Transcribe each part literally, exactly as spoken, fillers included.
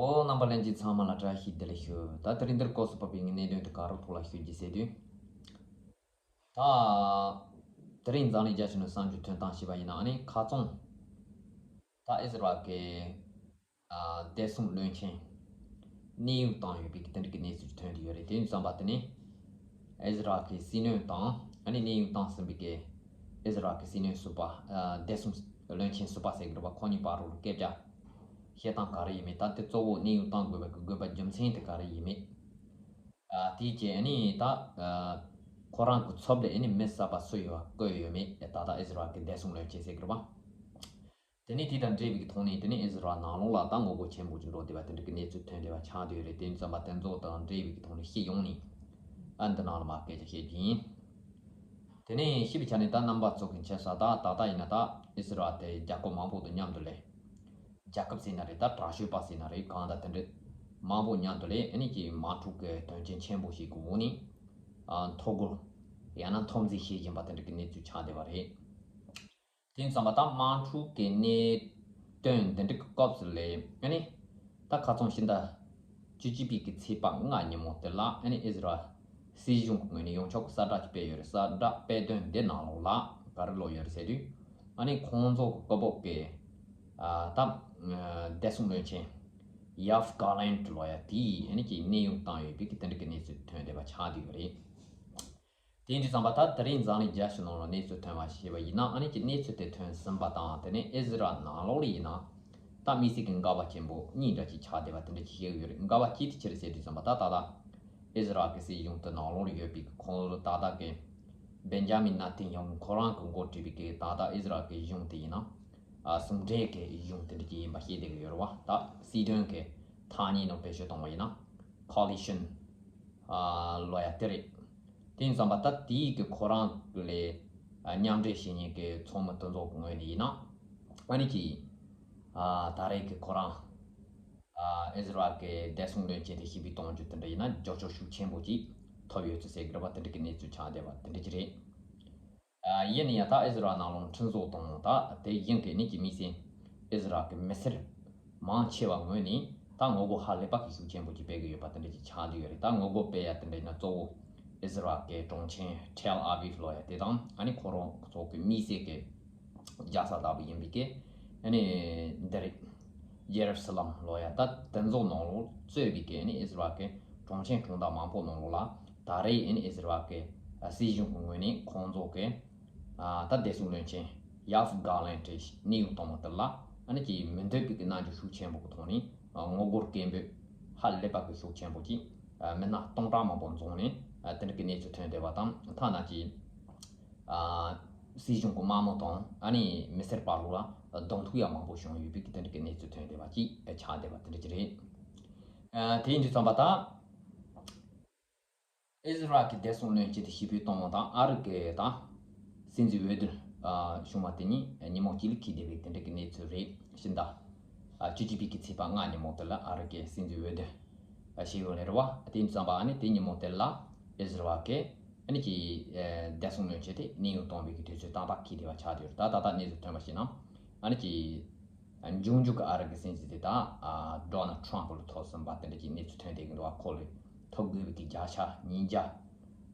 ཨོ། རྣམ་པ་ལྷན་རྒྱས་ཚང་མ་ལ་བཀྲ་ཤིས་བདེ་ལེགས་ཞུ། ད་དེ་རིང་འདིར་སྐབས་སུ་བབས་པའི་གནད་དོན་དེ་ག་རུ་ཐོག་ལ་ཞུ་རྒྱུ་ཟེར་དུས། ད་དེ་རིང་འཛམ་གླིང་རྒྱལ་སྤྱི་ནང་གསར་འགྱུར་ཐོན་སྟངས་ཤེས་པ་ཡིན་ན། ཨ་ནི་ཁ་རྩང་ད་ཨི་ཟི་རལ་གྱི་ཨ་བདེ་སྲུང་བློན་ཆེན་གནས་དབྱུང་བཏང་ཡོད་པའི་དེ་འདྲ་གི་གནས་ཚུལ་ཐོན་གྱི་ཡོད་རེད། དེ་ཡིན་ཙང་པ་དེ་ནི་ཨི་ཟི་རལ་གྱི་སྲིད་བློན་དང་། ཨ་ནི་གནས་དབྱུང་བཏང་ཟིན་པའི་གི་ཨི་ཟི་རལ་གྱི་སྲིད་བློན་ཟུར་པ། ཨ་བདེ་སྲུང་བློན་ཆེན་ཟུར་པ་ཟེར་གྱི་རེད་པ། ཁོ་གཉིས་བར་དུ་སྐད་ཆ་བཤད་སྟངས་ག་རེ་ཡིན་མིན། ད་དེ་གཙོ་བོ་གནས་དབྱུང་བཏང་དགོས་པའི་གི་དགོས་པ་རྒྱུ་མཚན་དེ་ག་རེ་ཡིན་མིན། ཨ་དེའི་རྗེས་ཨ་ནི་ད་ཨ་ཁོ་རང་གི་ཚབ་ལ་ཨ་ནི་མི་གསར་པ་སུ་ཡོད་བསྐོས་ཡོད་མེད། ད་ལྟ་ཨི་ཟི་རལ་གྱི་བདེ་སྲུང་བློན་ཆེན་ཟེར་གྱི་རེད་པ། དེ་ནས་དེ་དང་འབྲེལ་བའི་ཐོག་ནས་དེ་ནས་ཨི་ཟི་རལ་ནང་ལོགས་ལ་ད་ངོ་རྒོལ་ཆེན་པོ་ཅིག་འགྲོ་བསྡད་པ་དེ་འདྲ་གི་གནས་ཚུལ་ཐོན་བསྡད་པ་ཆགས་བསྡད་ཡོད་རེད། དེ་ཡིན་ཙང་པ་དེ་ཚོ་དང་འབྲེལ་བའི་ཐོག་ནས་སྤྱི་ཡོངས་ནས་ཨ་འདི་ནང་ལ་མར་སྐད་ཆ་བཤད་རྒྱུ་ཡིན། དེ་ནས་ཤེས་པའི་ཆ་ནས་ད་རྣམ་པ་ཚོ་གི་མཁྱེན་གསལ། ད་ད་ལྟ་ཡིན་ན་ད་ཨི་ཟི་རལ་དེ་རྒྱལ་ཁབ་མང་པོ་དང་མཉམ་དུ་ལས། རྒྱལ་ཁབ་ཟེར་ན་རེད། ད་དྲག་ཤོས་པ་ཟེར་ན་རེད། གང་ལྟར་དེ་འདྲ་མང་པོ་མཉམ་དུ་ལས་ཨ་ནི་ཀྱི་དམག་འཁྲུག་གི་དོན་རྐྱེན་ཆེན་པོ་ཞིག་གི་འོག་ནས་ཨ་འཐོར་རྒོལ་ཡང་ན་འཐབ་འཛིང་བྱེད་བཞིན་པ་དེ་འདྲ་གི་གནས་ཚུལ་ཆགས་བསྡད་པ་རེད། དེ་ཙམ་པ་ད་དམག་འཁྲུག་གི་གནད་དོན་འདི་འདྲ་གི་སྐབས་སུ་ལས་ཨ་ནི་ད་ཁ་སང་ཕྱི་ཟླ་བཅུ་གཅིག་པའི་གི་ཚེས་པ་ལྔ་ཉིན་མོ་དེ་ལ་ཨ་ནི་ཨི་ཟི་རལ་སྲིད་གཞུང་གི་ངོས་ནས་ཡོངས་ཁྱབ་ཀྱི་གསལ་བསྒྲགས་ཅིག་སྤེལ་ཡོད་རེད། གསལ་བསྒྲགས་སྤེལ་དོན་འདི་ནང་ལོགས་ལ་ག་རེ་ལོག་ཡོད་རེད་ཟེར་དུས། ཨ་ནི་ཁོང་ཚོ་གི་སྐུ་པོ་གི་ཨ་ད་བདེ་སྲུང་བློན་ཆེན་ཡབ་གྷ་ལན་ལོ་ཡ་དེས་ཨ་ནི་ཀྱི་གནས་དབྱུང་བཏང་ཡོད་པའི་གི་དེ་འདྲ་གི་གནས་ཚུལ་ཐོན་བསྡད་པ་ཆགས་བསྡད་ཡོད་རེད། དེ་ཡིན་དུས་ཙམ་པ་ད་དེ་རིང་འཛམ་གླིང་རྒྱལ་སྤྱི་ནང་ལ་གནས་ཚུལ་ཐོན་པ་ཞེས་པ་ཡིན་ན། ཨ་ནི་ཀྱི་གནས་ཚུལ་དེ་ཐོན་ཟིན་པ་དང་། དེ་ནས་ཨི་ཟི་རལ་ནང་ལོགས་ལ་ཡིན་ན་ད་དམིགས་བསལ་གྱི་འགལ་བ་ཆེན་པོ་གཉིས་འདྲ་ཅིག་ཆགས་བསྡད་པ་དེ་འདྲ་ཅིག་བཤད་ཀྱི་ཡོད་རེད། འགལ་བ་གཅིག་དེ་ཅི་རེད་ཟེར་དུས་ཙམ་པ། ད་ད་ལྟ་ཨི་ཟི་རལ་གྱི་སྲིད་གཞུང་དེ་ནང་ལོགས་ལ་ཡོད་པའི་ཁོང་ཚོ་ད་ལྟ་གི་བེན་ཇ་མིན་ནེ་ཐན་ཡ་ཧུ་ཁོ་རང་གི་འགོ་ཁྲིད་པའི་གི་ད་ལྟ་ཨི་ཟི་རལ་གྱི་གཞུང་དེ་ཡིན་ན་ཨ་ཟུང་འབྲེལ་གྱི་གཞུང་དེ་འདྲ་ཅིག་ཡིན་པ་ཤེས་བསྡད་ཀྱི་ཡོད་རེད་པ། ད་སྲིད་དོན་གྱི་ཐ་སྙད་ནང་བེད་སྤྱོད་བཏང་བ་ཡིན་ན་ཁོ་ལི་ཤན་ཨ་ལོ་ཡ་དེ་རེད། དེ་ཡིན་ཙམ་པ་ད་དེའི་གི་ཁོ་རང་ལས་ཨ་མཉམ་འབྲེལ་བྱེད་མཁན་གྱི་ཚོགས་མི་དེ་ཚོ་གི་ངོས་ནས་ཡིན་ན་ཨ་ནི་ཀྱི་ཨ་ད་རེས་ཀྱི་ཁོ་རང་ཨ་ཨི་ཟི་རལ་གྱི་བདེ་སྲུང་བློན་ཆེན་དེ་ཞི་བའི་གཏོང་རྒྱུ་དེ་འདྲ་ཡིན་ན་རྒྱབ་སྐྱོར་ཤུགས་ཆེན་པོ་ཅིག་ཐོབ་ཡོད་ཚུལ་ཟེར་གྱི་རེད་པ། དེ་འདྲ་གི་གནས་ཚུལ་ཆགས་བསྡད་པ་དེ་འདྲ་ཅིག་རེད། ཨ་ཡིན་ན་ཡང་ད་ཨི་ཟི་རལ་ནང་ལོགས་ཁྲིམས་བཟོ་དང་། ད་དེ་བཞིན་གྱི་ནི་ཀྱི་དམིགས་བསལ་ཨི་ཟི་རལ་གྱི་མི་སེར་མང་ཆེ་བ་ངོས་ནས་ད་ངོ་རྒོལ་ཧ་ལས་པ་གི་ཤུགས་ཆེན་པོ་ཅིག་སྤེལ་གྱི་ཡོད་པ་དེ་འདྲ་ཅིག་ཆགས་བསྡད་ཡོད་རེད། ད་ངོ་རྒོལ་སྤེལ་ཡ་དེ་འདྲ་ཡིན་ན་གཙོ་བོ་ཨི་ཟི་རལ་གྱི་གྲོང་ཁྱེར་ཐེལ་ཨ་བིབ་ལོ་ཡ་དེ་དང་། ཨ་ནི་ཁོ་རང་ཚོ་གི་དམིགས་བསལ་གྱི་རྒྱལ་ས་ལྟ་བུ་ཡིན་པའི་གི་ཨ་ནི་འདི་རེད། ཡེ་རུ་སི་ལམ་ལོ་ཡ། ད་དེ་ཚོ་ནང་ལོགས་གཙོས་པའི་གི་ཨ་ནི་ཨི་ཟི་རལ་གྱི་གྲོང་ཁྱེར་གྲོང་རྡལ་མང་པོ་ནང་ལོགས་ལ་ད་རེས་ཨ་ནི་ཨི་ཟི་རལ་གྱི་སྲིད་གཞུང་གི་ངོས་ནས་ཁོང་ཚོ་གི་ཨ་ད་བདེ་སྲུང་བློན་ཆེན་ཡབ་གྷ་ལན་ཏི་གནས་དབྱུང་བཏང་བ་དེ་ལ་ཨ་ནི་ཀྱི་མི་འདོད་པའི་གི་རྣམ་འགྱུར་ཤུགས་ཆེན་པོ་གི་ཐོག་ནས་ཨ་ངོ་རྒོལ་སྐད་འབོད་ཧ་ལས་པ་གི་ཤུགས་ཆེན་པོ་ཅིག་ཨ་མི་སྣ་སྟོང་ཕྲག་མང་པོ་འཛོམས་ནས་ཨ་དེ་འདྲ་གི་གནས་ཚུལ་ཐོན་བསྡད་པ་དང་། ཐ་ན་ཀྱི་ཨ་སྲིད་གཞུང་གི་དམག་མི་དང་ཨ་ནི་མི་སེར་བར་ལ་གདོང་ཐུག་ཡང་མང་པོ་བྱུང་ཡོད་པའི་གི་དེ་འདྲ་གི་གནས་ཚུལ་ཐོན་བསྡད་པ་ཅིག་ཆགས་བསྡད་པ་དེ་འདྲ་ཅིག་རེད། ཨ་དེ་ཡིན་དུས་ཙམ་པ་ད་ཨི་ཟི་རལ་གྱི་བདེ་སྲུང་བློན་ཆེན་དེ་ཞི་བའི་གཏོང་བ་དང་། ཨ་རི་གི་ད་སྲིད་འཛིན་འོས་བསྡུ་ཨ་བྱུང་བ་དེ་ཉིད་ཉིན་མོ་གཅིག་ལ་འཁེལ་བསྡད་པའི་དེ་འདྲ་གི་གནས་ཚུལ་རེད། ཕྱི་ཟླ་ཨ་བཅུ་གཅིག་པའི་གི་ཚེས་པ་ལྔ་ཉིན་མོ་དེ་ལ་ཨ་རི་གི་སྲིད་འཛིན་འོས་བསྡུ་ཨ་བྱས་ཡོད་ནི་རེད་པ། དེ་ཡིན་དུས་ཙམ་པ་ཨ་ནི་དེ་ཉིན་མོ་དེ་ལ་ཨི་ཟི་རལ་གྱི་ཨ་ནི་ཀྱི་ཨ་བདེ་སྲུང་བློན་ཆེན་དེ་གནས་དབྱུང་གཏོང་བའི་གི་དུས་ཚོད་རྟག་པར་འཁེལ་བསྡད་པ་ཆགས་བསྡད་ཡོད་རེད། ད་ད་ལྟ་གནས་ཚུལ་ཐོན་པ་བྱས་ན་ཨ་ནི་ཀྱི་འབྱུང་འགྱུར་གྱི་ཨ་རི་གི་སྲིད་འཛིན་དེ་ད་ཨ་ཌོ་ནལ་ཊམ་ཕ་ལ་ཐོབ་ཟིན་པ་དེ་འདྲ་ཀྱི་གནས་ཚུལ་ཐོན་བསྡད་ཀྱི་འདུག་པ། ཁོ་ལ་ཐོབ་དགོས་པའི་གི་བརྒྱ་ཆ་ཉིས་བརྒྱ་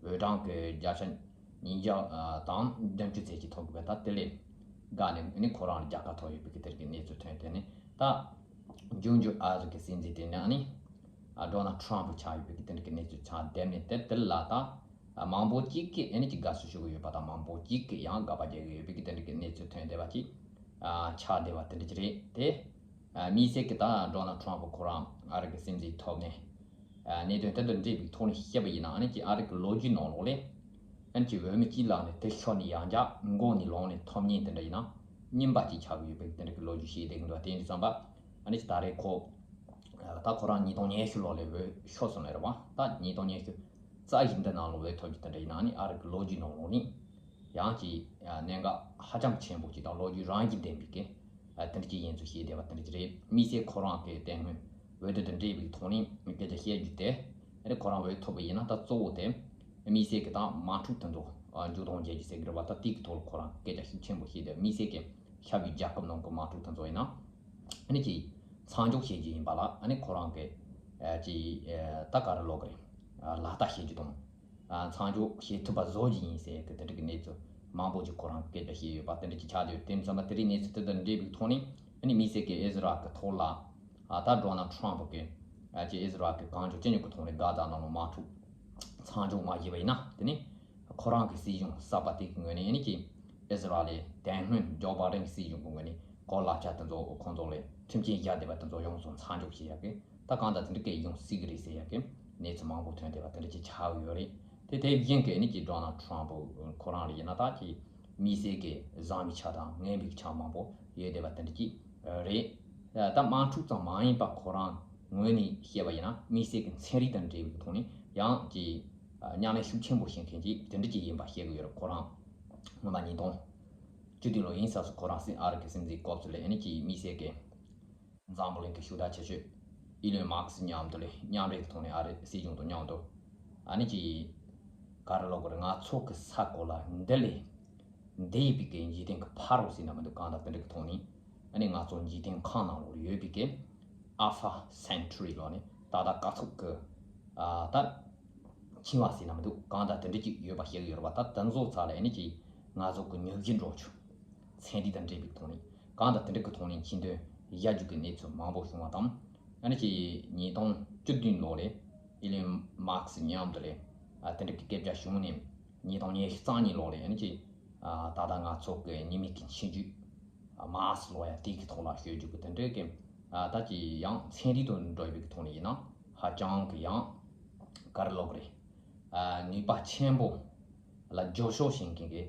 འོས་གྲངས་ཀྱི་བརྒྱ་ཆ་ཉིས་བརྒྱ་ཨ་དང་བདུན་ཅུ་ཙམ་ཅིག་ཐོབ་དགོས་པ། ད་དེ་ལས་བརྒལ་ནས་ཨ་ནི་ཁོ་རང་ལ་རྒྱལ་ཁ་ཐོབ་ཡོད་པའི་གི་དེ་འདྲ་གི་གནས་ཚུལ་ཐོན། དེ་ནས་ད་འབྱུང་འགྱུར་ཨ་རི་གི་སྲིད་འཛིན་དེ་ནི་ཨ་ནི་ཨ་ཌོ་ནལ་ཊམ་ཕ་ཆགས་ཡོད་པའི་གི་དེ་འདྲ་གི་གནས་ཚུལ་ཆགས་བསྡད་ནས། དེ་དེ་ལ་ད་ཨ་མང་པོ་གཅིག་གིས་ཨ་ནི་ཀྱི་དགའ་བསུ་ཞུ་གི་ཡོད་པ་དང་། མང་པོ་གཅིག་གིས་ཡང་དགག་པ་རྒྱག་གི་ཡོད་པའི་གི་དེ་འདྲ་གི་གནས་ཚུལ་ཐོན་བསྡད་པ་ཅིག་ཨ་ཆགས་བསྡད་པ་དེ་འདྲ་ཅིག་རེད་དེ། ཨ་དམིགས་བསལ་གྱི་ད་ཌོ་ནལ་ཊམ་ཕ་ཁོ་རང་ཨ་རི་གི་སྲིད་འཛིན་ཐོབ་ནས་ཨ་གནད་དོན་དེ་དང་འབྲེལ་བའི་ཐོག་ནས་བཤད་པ་ཡིན་ན། ཨ་ནི་ཀྱི་ཨ་རི་གི་ལོ་རྒྱུས་ནང་ལོགས་ལས་ཨ་ནི་ཀྱི་འོས་མི་གཅིག་ལངས་ནས་དེ་ཤོར་ནས་ཡང་བསྐྱར་མགོ་ནས་ལོང་ནས་ཐོབ་མཁན་དེ་འདྲ་ཡིན་ན་རྙིང་པ་ཅིག་ཆགས་ཀྱི་ཡོད་པའི་དེ་འདྲ་གི་ལོ་རྒྱུས་བཤད་བསྡད་ཀྱི་འདུག་དེ་ཡིན་དུས་ཙམ་པ་ཨ་ནི་ཀྱི་ད་རེས་ཁོ་ད་ཁོ་རང་ཉིས་སྟོང་ཉི་ཤུ་ལོ་ལ་འོས་ཤོར་སོང་ནི་རེད་པ། ད་ཉིས་སྟོང་ཉི་ཤུ་རྩ་བཞི་འདི་ནང་ལ་འོས་ཐོབ་རྒྱུ་དེ་འདྲ་ཡིན་ན། ཨ་ནི་ཨ་རི་གི་ལོ་རྒྱུས་ནང་ལོགས་ནས་ཡང་ཅིག་གནད་འགག་ཧ་ཅང་ཆེན་པོ་ཅིག་དང་ལོ་རྒྱུས་རང་བཞིན་ལྡན་པའི་གི་ཨ་དེ་འདྲ་ཅིག་ཡིན་ཚུལ་བཤད་བསྡད་པ་དེ་འདྲ་ཅིག་རེད། དམིགས་བསལ་ཁོ་རང་གི་དེ་སྔོན་འོས་བསྡུ་དང་འབྲེལ་བའི་ཐོག་ནས་སྐད་ཆ་བཤད་རྒྱུ་དེ། ཨ་ནི་ཁོ་རང་འོས་ཐོབ་པ་ཡིན་ན་ད་གཙོ་བོ་དེ་དམིགས་བསལ་གྱི་ད་དམག་འཁྲུག་དེ་ཚོ་མཇུག་སྡོམ་བྱེད་རྒྱུ་ཟེར་གི་རེད་པ། ད་དེ་གི་ཐོག་ལ་ཁོ་རང་སྐད་ཆ་ཤུགས་ཆེན་པོ་བཤད་བསྡད། དམིགས་བསལ་གྱི་ཤར་བའི་རྒྱལ་ཁབ་ནང་གི་དམག་འཁྲུག་དེ་ཚོ་ཡིན་ན་ཨ་ནི་ཅིག་ མཚམས་འཇོག་བྱེད་རྒྱུ་ཡིན་པ་ལ། ཨ་ནི་ཁོ་རང་གི་ཨ་ཅི་ཨ་ད་ག་རེ་ལབ་དགོས་རེད། ཨ་ལག་བསྟར་བྱེད་རྒྱུ་དང་། ཨ་མཚམས་འཇོག་བྱེད་ཐུབ་པ་བཟོ་རྒྱུ་ཡིན་ཟེར་གི་དེ་འདྲ་གི་གནས་ཚུལ་མང་པོ་ཅིག་ཁོ་རང་གིས་སྐད་ཆ་བཤད་ཡོད་པ་དེ་འདྲ་ཅིག་ཆགས་ཡོད། དེ་ཙམ་པ་དེ་རིང་གནས་ཚུལ་དེ་དང་འབྲེལ་བའི་ཐོག་ནས། ཨ་ནི་དམིགས་བསལ་གྱི་ཨི་ཟི་རལ་གྱི་ཐོག་ལ་ཨ་ད་ཌོ་ནལ་ཊམ་གྱིས་ཨ་ཅི་ཨི་ཟི་རལ་གྱི་གང་བྱུང་ཅི་ཉུང་གི་ཐོག་ནས་གྷ་ཛ་ནང་ལ་དམག་འཁྲུག་མཚམས་འཇོག་མ་བྱས་པ་ཡིན་ན། དེ་ནི་ཁོ་རང་གི་སྲིད་གཞུང་གསར་པ་དེ་གི་ངོས་ནས། ཨ་ནི་ཅི་ཨི་ཟི་རལ་ལི་དེ་སྔོན་ཇོ་བྷའི་ཌེན་གྱི་སྲིད་གཞུང་གི་ངོས་ནས་གོ་ལག་ཆ་དེ་ཚོ་ཁོང་ཚོ་ལ་མཐུན་རྐྱེན་སྦྱར་བསྡད་པ་དེ་ཚོ་ཡོངས་སུ་མཚམས་འཇོག་བྱེད་ཡག་གི་ད་གང་ལྟར་དེ་འདྲ་གི་ཡོང་སྲིད་ཀྱི་རེད་ཟེར་ཡག་གི་གནས་ཚུལ་མང་པོ་ཐོན་བསྡད་པ་དེ་འདྲ་ཅིག་ཆགས་ཡོད་རེད། དེ་དེ་བཞིན་གྱི་ཨ་ནི་ཅི་ཌོ་ནལ་ཊམ་ཁོ་རང་ལ་ཡིན་ན། ད་ཅི་དམིགས་བསལ་གྱི་བཟང་བའི་ཆ་དང་ངན་པའི་ཆ་མང་པོ་ཡོད་བསྡད་པ་དེ་འདྲ་ཅིག་རེད། ད་དམག་འཁྲུག་ཙམ་མ་ཡིན་པ་ཁོ་རང་ངོས་ནས་བཤད་པ་ཡིན་ན། དམིགས་བསལ་གྱི་ཚན་རིག་དང་འབྲེལ་བའི་ཐོག་ནས་ཡང་ཅི་ཉམས་ལེན་ཤུགས་ཆེན་པོ་བྱེད་མཁན་ཅིག་དེ་འདྲ་ཅིག་ཡིན་པ་བཤད་ཀྱི་ཡོད་རེད། ཁོ་རང་སྔོན་མ་ཉིས་སྟོང་བཅུ་བདུན་ལོ་ཡིན་ས་སུ་ཁོ་རང་སྲིད། ཨ་རི་གི་སྲིད་འཛིན་སྐབས་སུ་ལ་ཨ་ནི་ཅི་དམིགས་བསལ་གྱི་འཛམ་བུ་གླིང་གི་ཤུགས་དྲག་ཆེ་ཤོས་ཨི་ལོན་མཱ་སི་མཉམ་དུ་ལས་མཉམ་འབྲེལ་གྱི་ཐོག་ནས། ཨ་རི་སྲིད་གཞུང་དང་མཉམ་དུ་ཨ་ནི་ཅི་ག་རེ་ལབ་དགོས་རེད། ང་ཚོ་གི་ས་གོ་ལ་འདི་ལས་འདི་ཡི་བི་གའི་འཇིག་རྟེན་གྱི་ཕ་རོལ་ཟེར་ན་མི་འདུག་གང་ལྟར་དེ་འདྲ་གི་ཐོག་ནས། ཨ་ནི་ང་ཚོ་འཇིག་རྟེན་ཁམས་ནང་ལོགས་ཡོད་པའི་གི་ཨལ་ཕ་སེན་ཊུ་རི་ལོགས་ནས་ད་ལྟ་ག་ཚོད་གི་ཨ་ད་འཆིང་བ་ཟེར་ན་མི་འདུག་གང་ལྟར་དེ་འདྲ་ཅིག་ཡོད་པ་བཤད་ཀྱི་ཡོད་རེད་པ། ད་དེ་ཚོ་ཚང་མ་ལ་ཨ་ནི་ཅི་ང་ཚོ་གི་མྱུར་བཞིན་འགྲོ་ཆོག་ཚན་རིག་དང་འབྲེལ་བའི་ཐོག་ནས་གང་ལྟར་དེ་འདྲ་གི་ཐོག་ནས་ཁྱིམ་དོན་ཡར་རྒྱས་ཀྱི་གནས་ཚུལ་མང་པོ་བྱུང་བ་དང་། ཨ་ནི་ཅི་ཉིས་སྟོང་བཅུ་བདུན་ལོ་ལས་ཨི་ལོན་མཱ་སི་མཉམ་དུ་ལས་ཨ་དེ་འདྲ་གི་སྐད་ཆ་བྱུང་ནས། ཉིས་སྟོང་ཉི་ཤུ་རྩ་གཉིས་ལོ་ལས་ཨ་ནི་ཅི་ཨ་ད་ལྟ་ང་ཚོ་གི་ཉི་མའི་གི་འཆི་རྒྱུ་མཱ་སི་ལོ་ཡ་དེ་གི་ཐོག་ལ་ཤོད་རྒྱུ་གི་དེ་འདྲ་གི་ཨ་ད་ཅི་ཡང་ཚན་རིག་དང་འབྲེལ་བའི་གི་ཐོག་ནས་ཡིན་ན་ཧ་ཅང་གི་ཡང་ག་རེ་ལབ་དགོས་རེད། ཨ་ནུས་པ་ཆེན་པོ་ལ་རྒྱབ་སྐྱོར་བྱེད་མཁན་གྱི་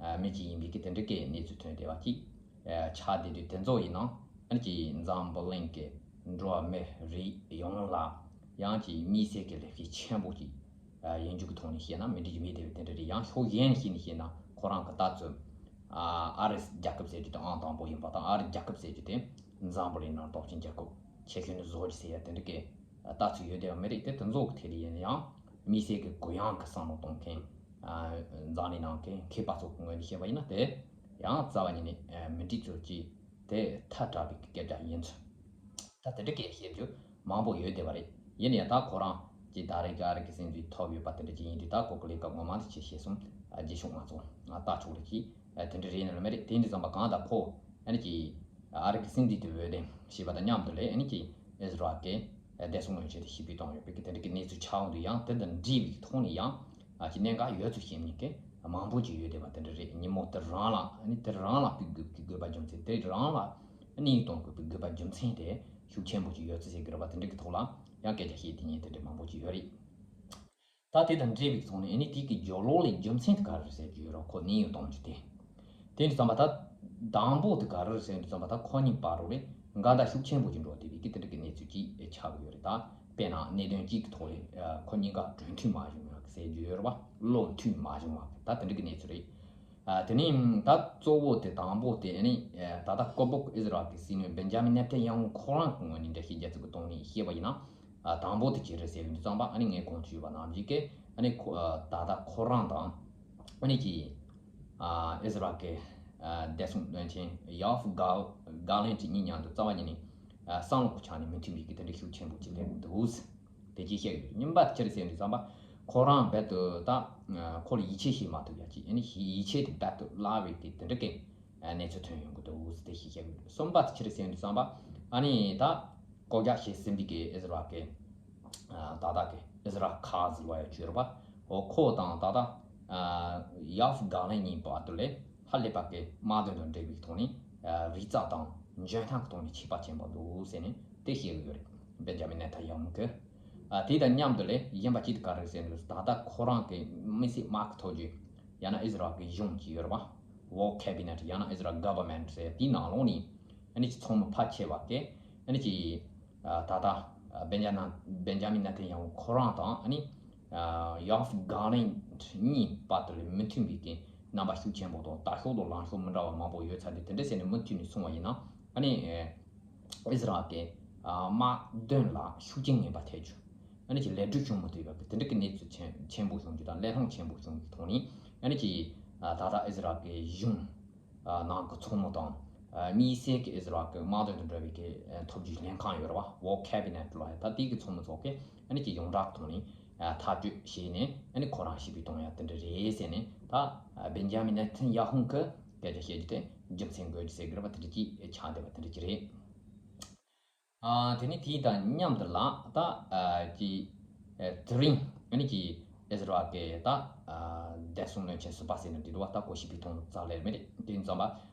ཨ་མི་ཅིག་ཡིན་པའི་གི་དེ་འདྲ་གི་གནས་ཚུལ་ཐོན་བསྡད་པ་ཅིག་ཨ་ཆགས་བསྡད་དུས། དེ་ཚོ་ཡིན་ན་ཨ་ནི་ཅི་འཛམ་བུ་གླིང་གི་འགྲོ་བ་མི་རིགས་ཡོངས་ལ་ཡང་ཅི་དམིགས་བསལ་གྱི་ལེགས་སྐྱེས་ཆེན་པོ་ཅིག་ཨ་ཡིན་རྒྱུ་གི་ཐོག་ནས་བཤད་ན་མི་འགྲིག་རྒྱུ་མེད་བསྡད་པའི་དེ་འདྲ་རེད། ཡང་ཕྱོགས་གཞན་ཞིག་ནས་བཤད་ན་ཁོ་རང་གི་ལྟ་ཚུལ་ཨ་ཨ་རི་རྒྱལ་ཁབ་ཟེར་རྒྱུ་དེ་ཨང་དང་པོ་ཡིན་པ་དང་། ཨ་རི་རྒྱལ་ཁབ་ཟེར་རྒྱུ་དེ་འཛམ་བུ་གླིང་ནང་སྟོབས་ཆེན་རྒྱལ་ཁབ་ཆེ་ཤོས་ནས་བཟོ་རྒྱུ་ཟེར་ཡ་དེ་འདྲ་གི་ལྟ་ཚུལ་ཡོད་བསྡད་པ་མི་རེད་དེ། དེ་ཚོ་གི་ཐད་ལ་ཡིན་ན་ཡང་དམིགས་བསལ་གྱི་གུ་ཡངས་ཀྱི་བསམ་བློ་གཏོང་མཁན་ཨ་འཛམ་གླིང་ནང་གི་མཁས་པ་ཚོ་གི་ངོས་ནས་བཤད་པ་ཡིན་ན། དེ་ཡང་རྩ་བ་ཉིད་ནས་ཨ་མི་འགྲིག་ཚུལ་གྱི་དེ་ཐལ་དྲགས་པའི་སྐད་ཆ་ཡིན་ཚུལ། ད་དེ་འདྲ་གི་བཤད་རྒྱུ་མང་པོ་ཡོད་བསྡད་པ་རེད། ཡིན་ན་ཡང་ད་ཁོ་རང་ཅིག་ད་རེས་ཀྱི་ཨ་རི་གི་སྲིད་འཛིན་ཐོབ་ཡོད་པ་དེ་འདྲ་ཅིག་ཡིན་དུས། ད་ཁོ་གི་ལས་ཀ་ངོ་མ་དེ་ཅིག་བྱས་སོང་། ཨ་རྗེས་ཕྱོགས་ང་ཚོ་ང་ལྟ་ཆོག་རེད་ཅིག་ཨ་དེ་འདྲ་རེད་ནི་ལ་མི་རེད། དེ་འདྲ་ཙམ་པ་གང་ལྟར་ཁོ་ཨ་ནི་ཅིག་ཨ་རི་གི་སྲིད་འཛིན་དེ་འོས་འདེམས་བྱས་པ་དང་མཉམ་དུ་ལས་ཨ་ནི་ཅིག་ཨི་ཟི་རལ་གྱི་བདེ་སྲུང་བློན་ཆེན་དེ་ཞི་བདེ་བཏང་ཡོད་པའི་གི་དེ་འདྲ་གི་གནས་ཚུལ་ཆགས་འོང་དུས། ཡང་དེ་དང་འབྲེལ་བའི་ཐོག་ནས་ཡང་ཨ་ཅིག་གནད་འགག་ཡོད་ཚུལ་བཤད་མཁན་གི་མང་པོ་ཅིག་ཡོད་བསྡད་པ་དེ་འདྲ་རེད། ཉིན་མོ་དེ་རང་ལ་ཨ་ནི་དེ་རང་ལ་ཕུད་དགོས་ཀྱི་དགོས་པ་རྒྱུ་མཚན། དེ་རང་ལ་གནས་སྟངས་ཀྱི་དགོས་པ་རྒྱུ་མཚན་དེ་ཤུགས་ཆེན་པོ་ཅིག་ཡོད་ཚུལ་ཟེར་གྱི་རེད་པ། དེ་འདྲ་གི་ཐོག་ལ་ཡང་སྐད་ཆ་བཤད་བསྡད་མཁན་དེ་འདྲ་མང་པོ་ཅིག་ཡོད་རེད། ད་དེ་དང་འབྲེལ་བའི་ཐོག་ནས་ཨ་ནི་དེ་གི་རྒྱབ་ལོགས་ལ་རྒྱུ་མཚན་དེ་ག་རེ་རེད་ཟེར་རྒྱུ་ཡོད་རེད། ཁོ་གནས་ཡུལ་གཏོང་རྒྱུ་དེ། དེ་འདྲ་ཙམ་པ་ད་དང་པོ་དེ་ག་རེ་རེད་ཟེར་འདྲ་ཙམ་པ། ད་ཁོ་གཉིས་བར་ལ་འགལ་ཟླ་ཤུགས་ཆེན་པོ་ཅིག་འགྲོ་བསྡད་པའི་གི་དེ་འདྲ་གི་གནས་ཚུལ་ཅིག་ཆགས་ཀྱི་ཡོད་རེད། ད་དཔེར་ན་གནད་དོན་གཅིག་གི་ཐོག་ལ་ཁོ་གཉིས་ཀ་གྲོས་མཐུན་མ་བྱུང་བ་ཟེར་རྒྱུ་ཡོད་རེད་པ། བློ་མཐུན་མ་བྱུང་བ་ད་དེ་འདྲ་གི་གནས་ཚུལ་རེད། ཨ་དེ་ནས་ད་གཙོ་བོ་དེ་དང་པོ་དེ་ཨ་ནི་ཨ་ད་ལྟ་སྐུ་སྲིད་ཨི་ཟི་རལ་གྱི་སྲིད་བློན་བེན་ཇ་མིན་ནེ་ཐན་ཡ་ཧུ་ཁོ་རང་གི་ངོས་ནས་འགྲེལ་བཤད་རྒྱག་ཚུལ་གྱི་ཐོག་ནས་བཤད་པ་ཡིན་ན། ཨ་དང་པོ་དེ་ཅི་རེད་ཟེར་བའི་ཙམ་པ་ཨ་ནི་ངས་གོང་དུ་ཞུས་པ་ནང་བཞིན་གྱི་ཨ་ནི་ཁོ་ཨ་ད་ལྟ་ཁོ་རང་དང་ཨ་ནི་ཀྱི་ཨ་ཨི་ཟི་རལ་གྱི་ཨ་བདེ་སྲུང་བློན་ཆེན་ཡོ་ཨབ་གྷ་གྷ་ལན་ཊི་གཉིས་མཉམ་དུ་རྩ་བ་ཉིད་ནས་ཨ་བསམ་བློ་གི་ཆ་ནས་མི་མཐུན་པའི་གི་དེ་འདྲ་ཤུགས་ཆེན་པོ་ཅིག་སླེབས་འདུག་དེ་ཅིག་བཤད་ཡོད། གཉིས་པ་ཅི་རེད་ཟེར་ནས་བསམ་པ། ཁོ་རང་རྦད་དེ་ད་ཁོ་ལ་ཡིད་ཆེས་བྱེད་མ་ཐུབ་ཡ་ཅིག་ཨ་ནི་ཡིད་ཆེས་དེ་རྦད་དེ་བརླག་པའི་དེ་དེ་འདྲ་གི་གནས་ཚུལ་ཐོན་ཡོང་གི་འདུག་དེ་ཞིག་བཤད་ཡོད། གསུམ་པ་ཅི་རེད་ཟེར་ནས་བསམ་པ། ཨ་ནི་ད་བསྐོ་བཞག་བྱས་ཟིན་པའི་གི་ཨི་ཟི་རལ་གི་ད་ལྟ་གི་ཨི་ཟི་རལ་ཁ་ཟི་ལོ་ཡ་བཅོས་ར་པ། འོ་ཁོ་དང་ད་ལྟ་ཡོ་ཨབ་གྷ་ལན་གཉིས་བར་དུ་ལས་ཧ་ལས་པ་གི་དམག་དོན་དང་འབྲེལ་བའི་ཐོག་ནས་རིག་རྩལ་དང་འཇོན་ཐང་གི་ཐོག་ནས་ཁྱད་པར་ཆེན་པོ་འདུག་ཟེར་ནས་དེ་བཤད་ཀྱི་ཡོད་རེད། བེན་ཇ་མིན་ནེ་ཐན་ཡ་ཧུ་གི། ཨ་དེ་དང་མཉམ་དུ་ལས་གཞན་པ་གཅིག་དེ་ག་རེ་ཟེར་ན། ད་ལྟ་ཁོ་རང་གི་མི་སེར་དམག་གི་ཐོག་གི་ཡང་ན་ཨི་ཟི་རལ་གི་གཞུང་གི་ཡོད་རེད་པ། War Cabinet ཡང་ན་ཨི་ཟི་རལ་Government ཟེར་དེའི་ནང་ལོགས་ནས་ཨ་ནི་ཅི་ཚོགས་མི་ཕལ་ཆེ་བ་གི་ཨ་ནི་ཅི་ད་ལྟ་བེན་ཇ་ན་བེན་ཇ་མིན་ནེ་ཐན་ཡ་ཧུ་ཁོ་རང་དང་ཨ་ནི་ཡོ་ཨབ་གྷ་ལན་གཉིས་བར་དུ་ལས་མི་མཐུན་པའི་གི་རྣམ་པ་ཤུགས་ཆེན་པོ་དང་ལྟ་ཕྱོགས་དང་ལངས་ཕྱོགས་མི་འདྲ་བ་མང་པོ་ཡོད་ཚར་དུས། དེ་འདྲ་ཟེར་ནས་མུ་མཐུད་ནས་སོང་བ་ཡིན་ན་ཨ་ནི་ཨི་ཟི་རལ་གྱི་དམག་དོན་ལ་ཤུགས་རྐྱེན་ངན་པ་ཐེབས་རྒྱུ། ཨ་ནི་ཅིག་ལས་འགུལ་བྱུང་མི་ཐུབ་ཡག་གི་དེ་འདྲ་གི་གནས་ཚུལ་ཆེན་ཆེན་པོ་བྱུང་རྒྱུ་དང་། གླེང་སློང་ཆེན་པོ་བྱུང་གི་ཐོག་ནས་ཨ་ནི་ཅིག་ད་ལྟ་ཨི་ཟི་རལ་གྱི་གཞུང་ནང་གི་ཚོགས་མི་དང་ དམིགས་བསལ་གྱི་ཨི་ཟི་རལ་གྱི་དམག་དོན་དང་འབྲེལ་བའི་གི་ཐོབ་རྒྱུའི་ལྷན་ཁང་ཡོད་རེད་བ། War Cabinet ལ་ད་དེ་གི་ཚོགས་མི་ཚོ་གི་ཨ་ནི་གི་ཡོངས་གྲགས་ཐོག་ནས་ཐག་གཅོད་བྱས་ནས་ཨ་ནི་ཁོ་རང་ཕྱིར་འབུད་གཏོང་ཡ་དེ་འདྲ་རེད་ཟེར་ནས། ད་བེན་ཇ་མིན་ནེ་ཐན་ཡ་ཧུང་གི་སྐད་ཆ་བཤད་རྒྱུ་དེ་རྒྱུ་མཚན་འགོད་རྒྱུ་ཟེར་གི་རེད་བ། དེ་འདྲ་ཅིག་ཆགས་བསྡད་པ་དེ་འདྲ་ཅིག་རེད། ཨ། དེ་ནས་དེ་དང་མཉམ་དུ་ལ་ད་ཨ་ཀྱི་ཨ་དེ་རིང་ཨ་ནི་ཀྱི་ཨི་ཟི་རལ་གྱི་ད་ཨ་བདེ་སྲུང་བློན་ཆེན་ཟུར་པ་ཟེར་ནས་འདི་འདུག་བ། ད་ཀོ་ཕྱིར་འབུད་གཏོང་རྩ་ལེར་མེད་རེད། དེ་ཙམ་པ་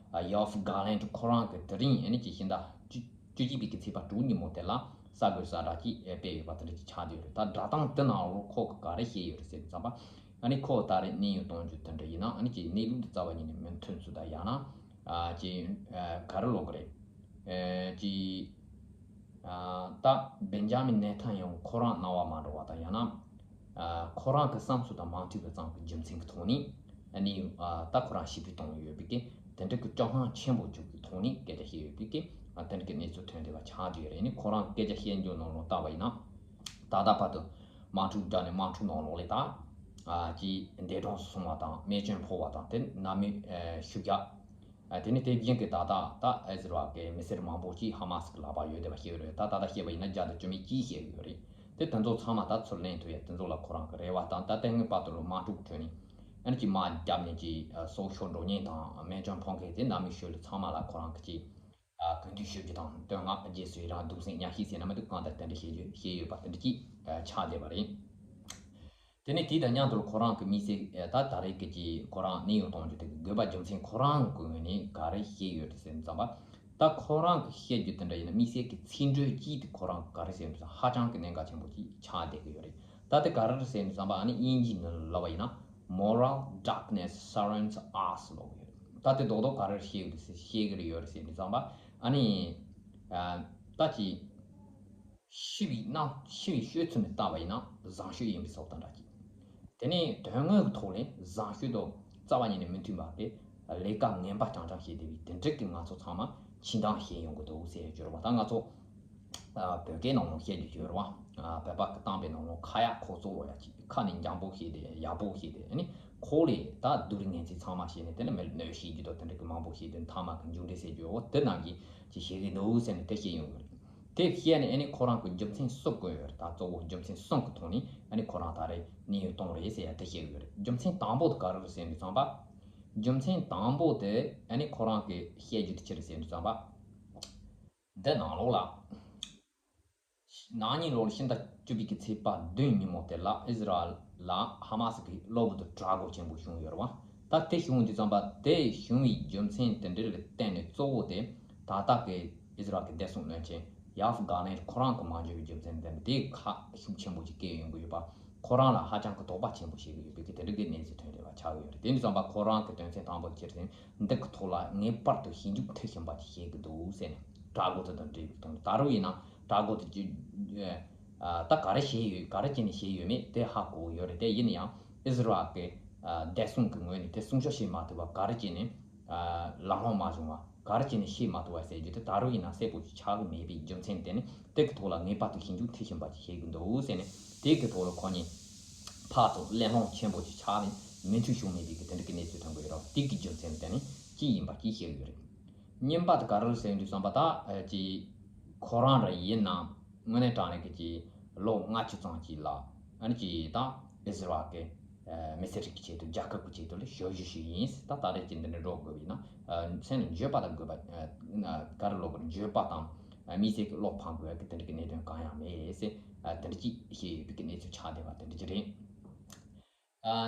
ཡོ་ཨབ་གྷ་ལན་ཁོ་རང་གི་དེ་རིང་ཨ་ནི་ཀྱི་ཕྱི་ཟླ་བཅུ་བཅུ་གཅིག་པའི་གི་ཚེས་པ་དྲུག་ཉིན་མོ་དེ་ལ་གསར་འགོད་གསལ་བསྒྲགས་ཀྱིས་སྤེལ་ཡོད་པ་དེ་འདྲ་ཅིག་ཆགས་བསྡད་ཡོད་རེད། ད་བསྒྲགས་སྟངས་དེ་ནང་ལོགས་ཁོ་གིས་ག་རེ་བཤད་ཡོད་རེད་ཟེར་ཙམ་པ། ཨ་ནི་ཁོ་ད་རེས་གནས་དབྱུང་གཏོང་རྒྱུ་དེ་འདྲ་ཡིན་ན་ཨ་ནི་ཀྱི་གནས་ལུགས་འདི་རྩ་བ་ཉིད་ནས་མི་མཐུན་ཚུལ་དང་ཡང་ན་ཨ་ཀྱི་ཨ་ག་རེ་ལབ་དགོས་རེད། ཨེ་ཀྱི་ཨ་ད་བེན་ཇ་མིན་ནེ་ཐན་ཡ་ཧུ་ཁོ་རང་སྣང་བ་མ་འགྲོ་བ་དང་ཡང་ན་ཨ་ཁོ་རང་གི་བསམ་ཚུལ་དང་མ་མཐུན་པའི་ཙང་གི་རྒྱུ་མཚན་གྱི་ཐོག་ནས་ཨ་ནི་ཨ་ད་ཁོ་རང་ཕྱིར་འབུད་གཏོང་ཡོད་པའི་གི་དེ་འདྲ་གི་དཀའ་ངལ་ཆེན་པོ་འཇུག་གི་ཐོག་ནས་སྐད་ཆ་བཤད་ཡོད་པའི་གི་ཨ་དེ་འདྲ་གི་གནས་ཚུལ་ཐོན་བསྡད་པ་ཆགས་བསྡད་ཡོད་རེད། ཨ་ནི་ཁོ་རང་སྐད་ཆ་བཤད་རྒྱུ་ནང་ལོགས་ལྟ་བ་ཡིན་ན། ད་ལྟ་བར་དུ་དམག་འཁྲུག་སྦྲགས་ནས་དམག་འཁྲུག་ནང་ལོགས་ལ་ད་ཨ་ཀྱི་འདས་གྲོངས་སུ་སོང་བ་དང་རྨས་སྐྱོན་ཕོག་པ་དང་དེ་ནང་མི་ཨ་ཤུགས་རྒྱག་ཨ་དེ་ནས་དེ་བཞིན་གྱི་ད་ལྟ་ད་ཨི་ཟི་རལ་གྱི་མི་སེར་མང་པོ་ཅིག་ཧ་མ་སི་གི་ལག་པར་ཡོད་བསྡད་པ་ཤེས་ཀྱི་རེད། ད་ད་ལྟ་བཤད་པ་ཡིན་ན་བརྒྱ་དང་བཅུ་མེད་གཅིག་བཤད་ཀྱི་ཡོད་རེད། དེ་དེ་ཚོ་ཚང་མ་ད་ཚུར་ལེན་ཐུབ་ཡ་དེ་ཚོ་ལ་ཁོ་རང་གི་རེ་བ་དང་། ད་ལྟ་སྔོན་བར་དུ་ལ་དམག་འཁྲུག་གི་ཁྲོད་ནས་ཨ་ནི་ཀྱི་དམག་བརྒྱབ་ནས་ཀྱི་ཨ་སྲོག་ཤོར་འགྲོ་མཁན་དང་རྨས་སྐྱོན་ཕོག་མཁན་དེ་ནང་མི་ཤོས་ལ་ཚང་མ་ལ་ཁོ་རང་གི་ཀྱི་ཨ་གུས་འདུད་ཞུ་རྒྱུ་དང་། བསྟོད་བསྔགས་རྗེས་སུ་ཡི་རང་གདུང་སེམས་མཉམ་སྐྱེད་ཟེར་ན་མི་འདུག་གང་ལྟར་དེ་འདྲ་བཤད་རྒྱུ་བཤད་ཡོད་པ་དེ་འདྲ་ཅིག་ཨ་ཆགས་བསྡད་པ་རེད། དེ་ནས་དེ་དང་མཉམ་དུ་ཁོ་རང་གི་དམིགས་བསལ་ཨ་ད་ད་རེས་ཀྱི་ཀྱི་ཁོ་རང་གནས་དབྱུང་གཏོང་རྒྱུ་དེ་གི་དགོས་པ་རྒྱུ་མཚན་ཁོ་རང་གི་ངོས་ནས་ག་རེ་བཤད་ཡོད་རེད་ཟེར་ཙམ་པ། ད་ཁོ་རང་གི་བཤད་རྒྱུ་དེ་འདྲ་ཡིན་ན་དམིགས་བསལ་གྱི་ཚིག་འགྲོས་གཅིག་དེ་ཁོ་རང་གི་ག་རེ་ཟེར་འདུག་ཟེར་ཧ་ཅང་གི་གནད་འགག་ཆེན་པོ་ཅིག་ཆགས་བསྡད་ཀྱི་ཡོད་རེད། ད་དེ་ག་རེ་རེད་ཟེར་འདུག་ཙམ་པ་ཨ་ནི་དབྱིན་ཇིའི་ནང་ལ་ལབ་པ་ཡིན་ན་Moral darkness surrounds us ལབ་ཀྱི་ཡོད་རེད། ད་དེ་རྡོག་རྡོག་ག་རེ་བཤད་ཡོད་རེད་ཟེར་བཤད་ཀྱི་རེད་ཡོད་རེད་ཟེར་འདུག་ཙམ་པ་ཨ་ནི་ཨ་ད་ཅི་ཤི་བའི་སྣང་ཤི་བའི་ཤོད་ཚུལ་ནས་བལྟས་པ་ཡིན་ན་བཟང་ཤོས་ཡིན་པའི་བཟོ་ལྟ་འདྲ་ཅིག་དེ་ནས་དོན་དངོས་ཀྱི་ཐོག་ལས་བཟང་ཤོས་དང་རྩ་བ་ཉིད་ནས་མི་མཐུན་པ་དེ་ལས་ཀ་ངན་པ་རྐྱང་རྐྱང་བྱས་བསྡད་པའི་དེ་འདྲ་གི་ང་ཚོ་ཚང་མ་འཆིང་ཐག་བཞེས་ཡོང་གི་འདུག་ཟེར་རྒྱུ་རེད་བ། ད་ང་ཚོ་ཨ་བོད་སྐད་ནང་ལ་བཤད་རྒྱུ་ཡོད་རེད་བ། ཨ་བོད་པ་གི་གཏམ་དཔེ་ནང་ལ་ཁ་ཡག་ཁོག་བཙོག་ལབ་ཡ་ཅིག་ཁ་ནས་འཇམ་པོ་བཤད་དེ་ཡག་པོ་བཤད་དེ་ཨ་ནི་ཁོག་ལས་ད་སྡུག་རུས་ངན་ཚད་ཚང་མ་བཤད་ནས་དེ་ནས་མི་ལ་གནོད་བྱེད་རྒྱུ་དང་དེ་འདྲ་གི་མང་པོ་བཤད་དེ་མཐའ་མ་གི་མཇུག་འབྲས་ཟེར་རྒྱུ་འོ་དེ་ནང་གི་ཅིག་བཤད་གི་འདུག་ཟེར་ནས་དེ་བཤད་ཡོང་གི་རེད། དེ་བཤད་ནས་ཨ་ནི་ཁོ་རང་གི་རྒྱུ་མཚན་གསུམ་བཀོད་ཡོད་རེད། ད་གཙོ་བོ་རྒྱུ་མཚན་གསུམ་གི་ཐོག་ནས་ཨ་ནི་ཁོ་རང་ད་རེས་གནས་དབྱུང་གཏོང་རེད་ཟེར་ཡ་དེ་བཤད་གི་ཡོད་རེད། རྒྱུ་མཚན་དང་པོ་དེ་ག་རེ་རེད་ཟེར་འདུག་ཙམ་པ། རྒྱུ་མཚན་དང་པོ་དེ་ཨ་ནི་ཁོ་རང་གི་བཤད་རྒྱུ་དེ་ཅི་རེད་ཟེར་འདུག་ཙམ་པ། འདི་ནང་ལོགས་ལ། ན་ནིང་ལོ་ལ་ཕྱི་ཟླ་བཅུ་པའི་གི་ཚེས་པ་བདུན་ཉིན་མོ་དེ་ལ་ཨི་ཟི་རལ་ལ་ཧ་མ་སི་གི་གློ་བུར་དུ་དྲག་རྒོལ་ཆེན་པོ་བྱུང་ཡོད་རེད་བ། ད་དེ་བྱུང་དུས་ཙམ་པ་དེ་བྱུང་བའི་རྒྱུ་མཚན་དེ་འདྲ་ལ་བརྟེན་ནས་གཙོ་བོ་དེ་ད་ལྟ་གི་ཨི་ཟི་རལ་གི་བདེ་སྲུང་བློན་ཆེན་ཡོ་ཨབ་གྷ་ལན་ཁོ་རང་གི་མ་འཇོན་པའི་རྒྱུ་མཚན་དེ་འདྲ་དེ་ཁག་ཤུགས་ཆེན་པོ་ཞིག་བཀལ་ཡོང་གི་ཡོད་པ། ཁོ་རང་ལ་ཧ་ཅང་གི་དོགས་པ་ཆེན་པོ་བྱེད་ཀྱི་ཡོད་པའི་གི་དེ་འདྲ་གི་གནས་ཚུལ་ཐོན་བསྡད་པ་ཆགས་ཀྱི་ཡོད་རེད། དེ་འདྲ་ཙམ་པ་ཁོ་རང་གི་དོན་ཚན་དང་པོ་དེ་ཕྱིར་འཐེན་འདི་གི་ཐོག་ལ་ངེས་པར་དུ་ཞིབ་འཇུག་མཐིལ་ཕྱིན་པ་ཅིག་བྱེད་ཀྱི་འདུག་ཟེར་ནས་དྲག་རྒོལ་དེ་དང་འབྲེལ་བའི་དོན་ད་རུང་ཡིན་ན་དྲག་རྒོལ་དེ་ཅི་ད་ག་རེ་བྱས་ཡོད་ག་རེ་བྱས་ནས་བྱས་ཡོད་མེད་དེ་ཧ་གོ་ཡོད་རེད། དེ་ཡིན་ན་ཡང་ཨི་ཟི་རལ་གི་བདེ་སྲུང་གི་ངོས་ནས་དེ་སྲུང་སྐྱོབ་བྱེད་མ་ཐུབ་པ་ག་རེ་བྱས་ནས་ལམ་ལྷོང་མ་བྱུང་བ། ག་རེ་བྱས་ནས་ཤེས་མ་ཐུབ་པ་ཟེར་རྒྱུ་དེ་ད་རུང་ཡིན་ན་གསལ་པོ་ཅིག་ཆགས་ཀྱི་མེད་པའི་རྒྱུ་མཚན་དེ་ནི་དེ་གི་ཐོག་ལ་ངེས་པར་དུ་ཞིབ་འཇུག་མཐིལ་ཕྱིན་པ་ཅིག་བྱེད་དགོས་འདུག་ཟེར་ནས་དེ་གི་ཐོག་ལ་ཁོ་གཉིས་ཕར་ཚུར་གླེང་སློང་ཆེན་པོ་ཅིག་ཆགས་ནས་མོས་མཐུན་བྱུང་མེད་པའི་གི་དེ་འདྲ་གི་གནས་ཚུལ་ཐོན་གྱི་ཡོད་རེད། དེ་གི་རྒྱུ་མཚན་དེ་ནི་ཅི་ཡིན་པ་ཅིག་བཤད་ཀྱི་ཡོད་རེད། གཉིས་པ་དེ་ག་རེ་རེད་ཟེར་དུས་ཙམ་པ་ད་ཅི་ཁོ་རང་ར་ཡིན་ན་དངོས་གནས་དྲང་གནས་ཀྱི་ཅི་ལོ་ལྔ་བཅུ་ཙམ་ཅིག་ལ་ཨ་ནི་ཅི་ད་ཨི་ཟི་རལ་གི་མི་སེར་རིགས་ཀྱི་ཆེད་དུ་རྒྱལ་ཁབ་ཀྱི་ཆེད་དུ་ལ་ཞབས་ཞུ་ཞུས་ཡིན། ད་ད་རེས་ཀྱི་འདི་འདྲ་འགྲོ་དགོས་པ་ཡིན་ན་མཚན་ལ་འགྱོད་པ་དང་དགོས་པ་ག་རེ་ལབ་དགོས་རེད། འགྱོད་པ་དང་མི་ཚེ་གི་བློ་ཕམ་དགོས་ཀྱི་དེ་འདྲ་གི་གནད་དོན་གང་ཡང་མེད་ཟེར་དེ་འདྲ་ཅིག་བཤད་ཡོད་པའི་གི་གནས་ཚུལ་ཆགས་བསྡད་པ་དེ་འདྲ་ཅིག་རེད།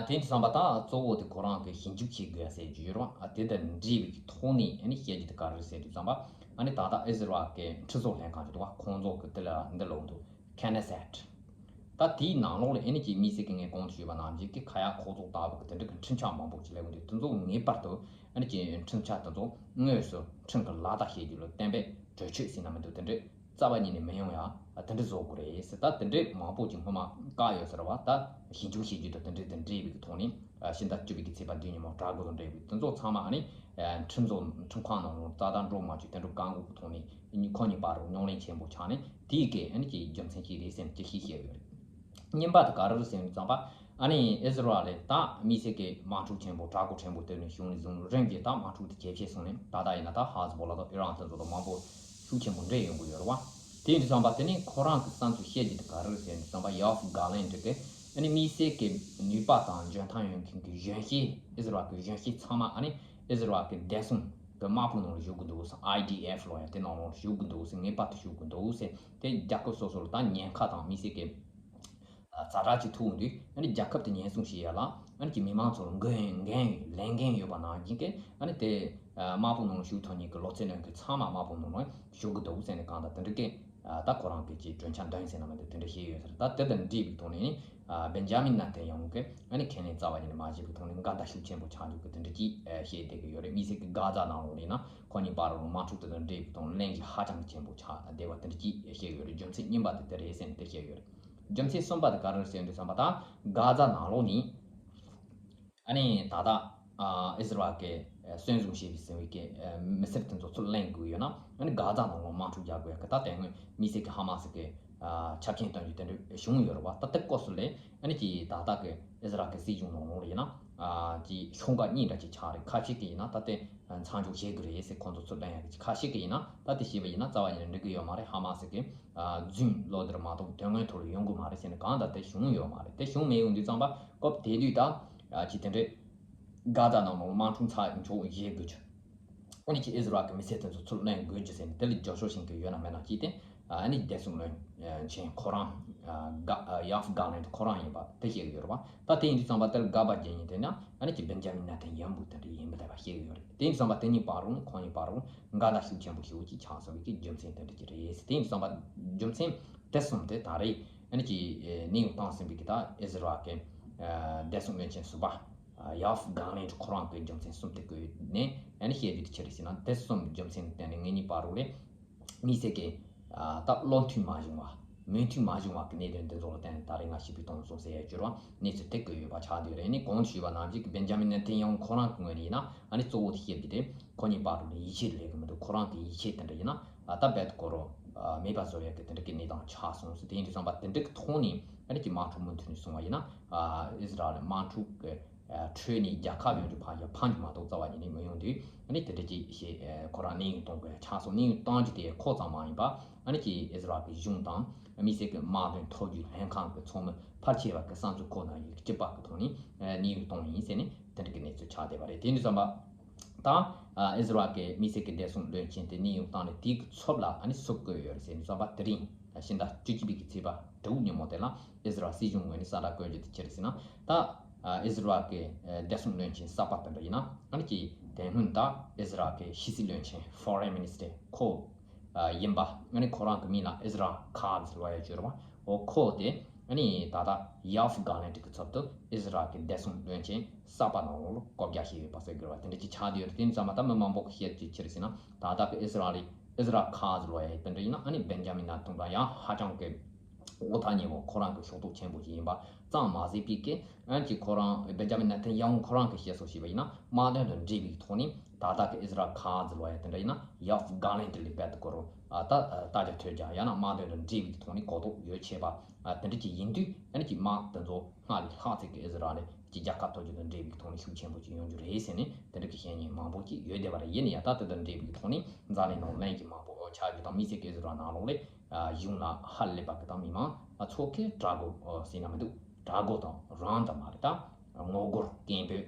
དེ་ཡིན་དུས་ཙམ་པ་ད་གཙོ་བོ་དེ་ཁོ་རང་གི་ཞིབ་འཇུག་བྱེད་དགོས་ཟེར་རྒྱུ་ཡོད་རེད་བ། དེ་དང་འབྲེལ་བའི་གི་ཐོག་ནས་ཨ་ནི་བཤད་རྒྱུ་དེ་ག་རེ་རེད་ཟེར་དུས་ཙམ་པ་ཨ་ནི་ད་ལྟ་ཨི་ཟི་རལ་གི་ཁྲིམས་བཟོ་ལྷན་ཁང་ཅིག་འདུག་བ། ཁོང་ཚོ་གི་དེ་ལ་འདི་ལབ་འདུག Knesset། ད་དེའི་ནང་ལོགས་ལ་ཨ་ནི་ཀྱི་དམིགས་བསལ་གྱི་ངས་གོང་དུ་ཞུས་པ་ནང་བཞིན་གྱི་ཁ་ཡག་ཁོག་བཙོག་ལྟ་བུ་གི་དེ་འདྲ་གི་ཁྲིམས་འཆར་མང་པོ་ཅིག་སླེབས་ཡོང་དུས་དེ་ཚོ་ངེས་པར་དུ་ཨ་ནི་ཀྱི་ཁྲིམས་འཆར་དེ་ཚོ་དངོས་སུ་ཁྲིམས་ཀྱི་ལག་བསྟར་བྱེད་རྒྱུ་ལ་གཏན་འབེབས་གྲོས་ཆོད་ཟེར་ན་མི་འདུག་དེ་འདྲ་རྩ་བ་ཉིད་ནས་མི་ཡོང་ཡ་དེ་འདྲ་བཟོ་དགོས་རེད་ཟེར། ད་དེ་འདྲ་མང་པོ་ཅིག་སྔོན་མ་བཀག་ཡོད་ཟེར་བ། ད་ཞིབ་འཇུག་བྱེད་རྒྱུ་དང་དེ་འདྲ་དང་འབྲེལ་བའི་གི་ཐོག་ནས་ཕྱི་ཟླ་བཅུ་པའི་གི་ཚེས་པ་བདུན་ཉིན་མོ་དྲག་རྒོལ་དང་འབྲེལ་བའི་དེ་ཚོ་ཚང་མ་ཨ་ནི་ཁྲིམས་བཟོ་ཁྲིམས་ཁང་ནང་ལ་རྩ་དག་འགྲོ་མ་བཅུག་དེ་འདྲ་བཀག་འགོག་གི་ཐོག་ནས་ཁོ་གཉིས་བར་རུ་རྙོག་གླེང་ཆེན་པོ་ཆགས་ནས་དེའི་གི་ཨ་ནི་ཀྱི་རྒྱུ་མཚན་ཅིག་རེད་ཟེར་ནས་ཅིག་ཤེས་བཤད་ཡོད་རེད། གཉིས་པ་དེ་ག་རེ་རེད་ཟེར་ནས་ཙམ་པ། ཨ་ནི་ཨི་ཟི་རལ་ལས་ད་དམིགས་བསལ་གྱི་དམག་འཁྲུག་ཆེན་པོ་དྲག་པོ་ཆེན་པོ་དེ་ནས་བྱུང་ནས་བཟུང་རིམ་གྱིས་ད་དམག་འཁྲུག་དེ་ཇེ་ཆེ་སོང་ནས་ད་ལྟ་ཡིན་ན་ད་ཧ་ཟི་བོ་ལ་དང་ཨི་རན་དེ་ཚོ་དང་མང་པོ་ཤུགས་ཆེན་པོ་འདྲེས་ཡོང་གི་ཡོད་རེད་བ། དེ་ཡིན་དུས་ཙམ་པ་དེ་ནས་ཁོ་རང་གི་བསམ་ཚུལ་བཤད་རྒྱུ་དེ་ག་རེ་རེད་ཟེར་དུས་ཙམ་པ་ཡོ་ཨབ་གྷ་ལན་ཏི་གི་ཨ་ནི་དམིགས་བསལ་གྱི་ནུས་པ་དང་འཇོན་ཐང་ཡོད་མཁན་གྱི་གཞོན་སྐྱེས་ཨི་ཟི་རལ་གྱི་གཞོན་སྐྱེས་ཚང་མ་ཨ་ནི་ཨི་ཟི་རལ་གྱི་བདེ་སྲུང་གི་དམག་དཔུང་ནང་ལ་ཞུགས་དགོས་འདུག་ཟེར། ཨའི་ཌི་ཨེཕ་ལོ་ཡ་དེ་ནང་ལོགས་ལ་ཞུགས་དགོས་འདུག་ཟེར། ངེས་པར་དུ་ཞུགས་དགོས་འདུག་ཟེར། དེ་རྒྱལ་ཁབ་སོ་སོ་ལ་ད་ཉེན་ཁ་དང་དམིགས་བསལ་གྱི་ཛ་དྲག་ཅིག་ཐུག་འོང་དུས་ཨ་ནི་རྒྱལ་ཁབ་དེ་ཉེན་སྲུང་བྱེད་ཡ་ལ་ཨ་ནི་ཀྱི་མི་མང་ཚོར་འགན་འགན་ལས་འགན་ཡོད་པ་ནང་བཞིན་གྱི་ཨ་ནི་དེ་དམག་དཔུང་ནང་ཞུགས་ཐུབ་མཁན་གྱི་ལོ་ཚད་ལོན་མཁན་ཚང་མ་དམག་དཔུང་ནང་ཞུགས་ཀྱི་འདུག་ཟེར་ནས་གང་ལྟར་དེ་འདྲ་གི་ད་ཁོ་རང་གི་ཅིག་གྲོས་འཆར་འདོན་ཟེར་ན་མི་འདུག་དེ་འདྲ་བཤད་ཡོད་ཟེར། ད་དེ་དང་འབྲེལ་བའི་ཐོག་ནས་ནི་བེན་ཇ་མིན་ནེ་ཐན་ཡ་ཧུ་གི་ཨ་ནི་ཁས་ལེན་རྩ་བ་ཉིད་ནས་མ་བྱས་པའི་ཐོག་ནས་འགལ་ཟླ་ཤུགས་ཆེན་པོ་ཆགས་འཇུག་གི་དེ་འདྲ་ཅིག་བཤད་བསྡད་ཀྱི་ཡོད་རེད། དམིགས་བསལ་གྱི་གྷ་ཛ་ནང་ལོགས་ནས་ན་ཁོ་གཉིས་བར་ལ་དམག་འཁྲུག་དེ་དང་འབྲེལ་བའི་ཐོག་ནས་གླེང་གཞི་ཧ་ཅང་ཆེན་པོ་ཆགས་བསྡད་པ་དེ་འདྲ་ཅིག་བཤད་ཡོད་རེད། རྒྱུ་མཚན་གཉིས་པ་དེ་དེ་རེད་ཟེར་ནས་དེ་བཤད་ཡོད་རེད། རྒྱུ་མཚན་གསུམ་པ་དེ་ག་རེ་ཟེར་འདུག་བསམ་པ་དང་གྷ་ཛ་ནང་ལོགས་ནས་ཨ་ནི་ད་ལྟ་ཨི་ཟི་རལ་གྱི་གསོན་བཟུང་བྱས་པའི་ཟིན་བའི་གི་མི་སེར་དེ་ཚོ་ཚུར་ལེན་དགོས་ཡོད་ན་ཨ་ནི་གྷ་ཛ་ནང་ལོགས་དམག་འཁྲུག་རྒྱག་དགོས་ཡ་གི་ད་དེ་སྔོན་དམིགས་བསལ་གྱི་ཧ་མ་སི་གི་ཆ་རྐྱེན་སྟོན་རྒྱུ་དེ་འདྲ་བྱུང་ཡོད་རེད་བ། ད་དེ་སྐབས་སུ་ལས་ཨ་ནི་ཀྱི་ད་ལྟ་གི་ཨི་ཟི་རལ་གྱི་སྲིད་གཞུང་ནང་ལོགས་ལ་ཡིན་ན་ཀྱི་ཤོང་ཁག་གཉིས་འདྲ་ཅིག་ཆགས་རེད། ཁ་ཤས་ཀྱི་ཡིན་ན་ད་དེ་མཚམས་འཇོག་བྱེད་དགོས་རེད་ཟེར། ཁོང་ཚོ་ཚུར་ལེན་ཡ་གི་ཁ་ཤས་ཀྱི་ཡིན་ན་ད་དེ་བྱས་པ་ཡིན་ན་རྩ་བ་ཉིད་ནས་འགྲིག་གི་ཡོད་མ་རེད། ཧ་མ་སི་གི་རྫུན་ལོ་འདིར་མ་གཏོགས་དོན་དངོས་ཐོག་ལ་ཡོང་གི་མ་རེད་ཟེར་ནས་གང་ལྟར་དེ་བྱུང་ཡོད་མ་རེད། དེ་བྱུང་མེད་ཡོང་དུས་ཙམ་པ་སྐབས་དེ་དུས་ད་ཅི་དེ་འདྲའི་གྷ་ཛ་ནང་ལོགས་དམག་འཁྲུག་མཚམས་འཇོག་བྱེད་དགོས་རྒྱུ། ཨ་ནི་ཅི་ཨི་ཟི་རལ་གྱི་མི་སེར་དེ་ཚོ་ཚུར་ལེན་དགོས་རྒྱུ་ཟེར་ནས་དེ་ལ་རྒྱབ་སྐྱོར་བྱེད་མཁན་ཡོད་ན་མེད་ན་ཅི་སྟེ་ཨ་ནི་བདེ་སྲུང་བློན་ཆེན་ཁོ་རང་ཡོ་ཨབ་གྷ་ལན་ཏི་ཁོ་རང་ཡིན་པ་དེ་བཤད་ཀྱི་ཡོད་རེད་བ། ད་དེ་ཡིན་དུས་ཙམ་པ་དེར་དགག་པ་བརྒྱབ་ཡིན་དེ་ན་ཨ་ནི་ཅི་བེན་ཇ་མིན་ནེ་ཐན་ཡ་ཧུ་དེ་འདྲ་ཡིན་པ་དེ་བ་བཤད་ཀྱི་ཡོད་རེད། དེ་ཡིན་དུས་ཙམ་པ་དེ་གཉིས་བར་རུ་ཁོང་གཉིས་བར་རུ་འགལ་ཟླ་ཤུགས་ཆེན་པོ་ཞེ་པོ་ཅིག་ཆགས་སོང་བའི་གི་རྒྱུ་མཚན་དེ་འདྲ་ཅིག་རེད། དེ་ཡིན་དུས་ཙམ་པ་རྒྱུ་མཚན་དེ་གསུམ་དེ་ད་རེས་ཨ་ནི་ཅི་གནས་དབྱུང་བཏང་ཟིན་པའི་གི་ད་ཨི་ཟི་རལ་གྱི་བདེ་སྲུང་བློན་ཆེན་ཟུར་པ་ཡོ་ཨབ་གྷ་ལན་ཏི་ཁོ་རང་གི་རྒྱུ་མཚན་གསུམ་དེ་བཀོད་ནས་ཨ་ནི་བཤད་རྒྱུ་དེ་ཅི་རེད་ཟེར་ན། དེ་གསུམ་རྒྱུ་མཚན་བརྟེན་ནས་ངེད་གཉིས་བར་རུ་ལས་དམིགས་བསལ་གྱི་ད་བློ་མཐུན་མ་བྱུང་བ་མོས་མཐུན་མ་བྱུང་བ་གི་གནད་དོན་འདི་ཚོ་ལ་བརྟེན་ནས་ད་རེས་ང་ཞི་བདེ་བཏང་སོང་ཟེར་ཡ་གྱུར་བ་གནས་ཚུལ་དེ་བཀོད་ཡོད་པ་ཆགས་བསྡད་རེད། ནི་གོང་དུ་ཞུས་པ་ནང་བཞིན་གྱི་བེན་ཇ་མིན་ནེ་ཐན་ཡ་ཧུ་ཁོ་རང་གི་ངོས་ནས་ཡིན་ན་ཨ་ནི་གཙོ་བོ་དེ་བཤད་རྒྱུ་དེ་ཁོ་གཉིས་བར་དུ་ལ་ཡིད་ཆེས་ལས་གི་མི་འདུག་ཁོ་རང་གི་ཡིད་ཆེས་དེ་འདྲ་ཡིན་ན་ད་རྦད་དེ་ཁོ་རང་མེད་པ་བཟོ་ཡ་གི་དེ་འདྲ་གི་གནས་སྟངས་ཆགས་སོང་ཟེར། དེ་ཡིན་དུས་ཙམ་པ་དེ་འདྲ་གི་ཐོག་ནས་ཨ་ནི་ཀྱི་དམག་འཁྲུག་མུ་མཐུད་ནས་སོང་བ་ཡིན་ན་ཨི་ཟི་རལ་དམག་འཁྲུག་གི་ཁྲོད་ནས་རྒྱལ་ཁ་ཡོང་རྒྱུ་ཕར་ཡ་ཕམ་རྒྱུ་མ་གཏོགས་རྩ་བ་ཉིད་ནས་མི་ཡོང་དུས་ཨ་ནི་དེ་འདྲ་ཅིག་ཞེས་ཁོ་རང་གནས་དབྱུང་གཏོང་དགོས་ཆགས་སོང་། གནས་དབྱུང་བཏང་རྒྱུ་དེ་ཁོ་ཙམ་མ་ཡིན་པ་ཨ་ནི་ཀྱི་ཨི་ཟི་རལ་གྱི་གཞུང་དང་དམིགས་བསལ་གྱི་དམག་དོན་ཐོག་བརྒྱུད་ལྷན་ཁང་གི་ཚོགས་མི་ཕལ་ཆེ་བ་གི་བསམ་ཚུལ་ཁོ་ན་ཡིག་གཅིག་པ་གི་ཐོག་ནས་གནས་དབྱུང་གཏོང་ཡིན་ཟེར་ནས་དེ་འདྲ་གི་གནས་ཚུལ་ཆགས་བསྡད་པ་རེད། དེ་འདྲ་བསམ་པ་དང་ཨི་ཟི་རལ་གྱི་དམིགས་བསལ་གྱི་བདེ་སྲུང་བློན་ཆེན་དེ་གནས་དབྱུང་བཏང་ནས་དེའི་ཚབ་ལ་ཨ་ནི་སུ་བསྐོས་ཡོད་རེད་ཟེར་ནས་བསམ་པ་དེ་རིང་ཕྱི་ཟླ་བཅུ་གཅིག་པའི་གི་ཚེས་པ་དྲུག་ཉིན་མོ་དེ་ལ་ཨི་ཟི་རལ་སྲིད་གཞུང་ངོས་ནས་གསལ་བསྒྲགས་བཀོད་རྒྱུ་དེ་ཅི་རེད་ཟེར་ན། ད་ཨི་ཟི་རལ་གྱི་བདེ་སྲུང་བློན་ཆེན་གསར་པ་དེ་འདྲ་ཡིན་ན་ཨ་ནི་ཀྱི་དེ་སྔོན་ད་ཨི་ཟི་རལ་གྱི་ཕྱི་སྲིད་བློན་ཆེན་Foreign Minister ཁོ་ཡིན་པ་ཨ་ནི་ཁོ་རང་གི་མིང་ལ་ཨི་ཟི་རལ་ཁཱ་ཟེར་བ་ཡ་བརྗོད་རེད་བ། འོ་ཁོ་དེ་ཨ་ནི་ད་ལྟ་ཡོ་ཨབ་གྷ་ལན་ཏི་གི་ཚབ་ཏུ་ཨི་ཟི་རལ་གྱི་བདེ་སྲུང་བློན་ཆེན་གསར་པ་ནང་ལོགས་ལ་བསྐོ་རྒྱ་བྱས་ཡོད་པ་ཟེར་དགོས་རེད་བ། དེ་འདྲ་ཅིག་ཆགས་བསྡད་ཡོད་རེད། དེ་ཡིན་ཙང་མ་ད་མི་མང་པོ་གི་བཤད་རྒྱུ་ཅི་རེད་ཟེར་ན་ད་ལྟ་གི་ཨི་ཟི་རལ་ཨི་ཟི་རལ་ཁཱ་ཟེར་བ་ཡ་དེ་འདྲ་ཡིན་ན་ཨ་ནི་བེན་ཇ་མིན་ནེ་ཐན་དང་ཡང་ཧ་ཅང་གི་འོ་ཐ་ཉེ་བོ་ཁོ་རང་གི་ཕྱོགས་གཏོགས་ཆེན་པོ་ཞིག་ཡིན་པ་ཙམ་མ་ཟད་པའི་གི་ཨ་ནི་ཁོ་རང་བེན་ཇ་མིན་ནེ་ཐན་ཡ་ཧུ་ཁོ་རང་གི་བཤད་སྲོལ་ཞིག་པ་ཡིན་ན་དམག་དོན་དང་འབྲེལ་བའི་ཐོག་ནས་ད་ལྟ་གི་ཨི་ཟི་རལ་ཁཱ་ཟེར་བ་ཡ་དེ་འདྲ་ཡིན་ན་ཡོ་ཨབ་གྷ་ལན་ཏི་ལས་རྦད་དེ་ཁོ་རང་ད་ལྟ་རྒྱ་ཐོས་རྒྱ་ཡང་ན་དམག་དོན་དང་འབྲེལ་བའི་ཐོག་ནས་གོ་རྟོགས་ཡོད་ཆེ་བ་དེ་འདྲ་ཅིག་ཡིན་དུས་ཨ་ནི་དམག་དེ་ཚོ་སྔར་ལས་ལྷག་ཚད་ཀྱི་ཨི་ཟི་རལ་གྱི་རྒྱལ་ཁ་ཐོབ་རྒྱུ་དང་འབྲེལ་བའི་ཐོག་ནས་ཤུགས་ཆེན་པོ་ཅིག་ཡོང་རྒྱུ་རེད་ཟེར་ནས་དེ་འདྲ་གི་བཤད་མཁན་མང་པོ་ཅིག་ཡོད་བསྡད་པ་རེད། ཡིན་ན་ཡང་ད་དེ་དང་འབྲེལ་བའི་ཐོག་ནས་འཛམ་གླིང་ནང་གླེང་གི་མང་པོ་ཆགས་རྒྱུ་དང་དམིགས་བསལ་གྱི་ཨི་ཟི་རལ་ནང་ལོགས་ལས་གཞུང་ལ་ཧ་ལས་པ་གི་དང་མི་མང་ཚོ་གི་དྲག་རྒོལ་ཟེར་ན་མི་འདུག་དྲག་རྒོལ་དང་རང་དང་མ་རེད་ད་ངོ་རྒོལ་སྐད་འབོད་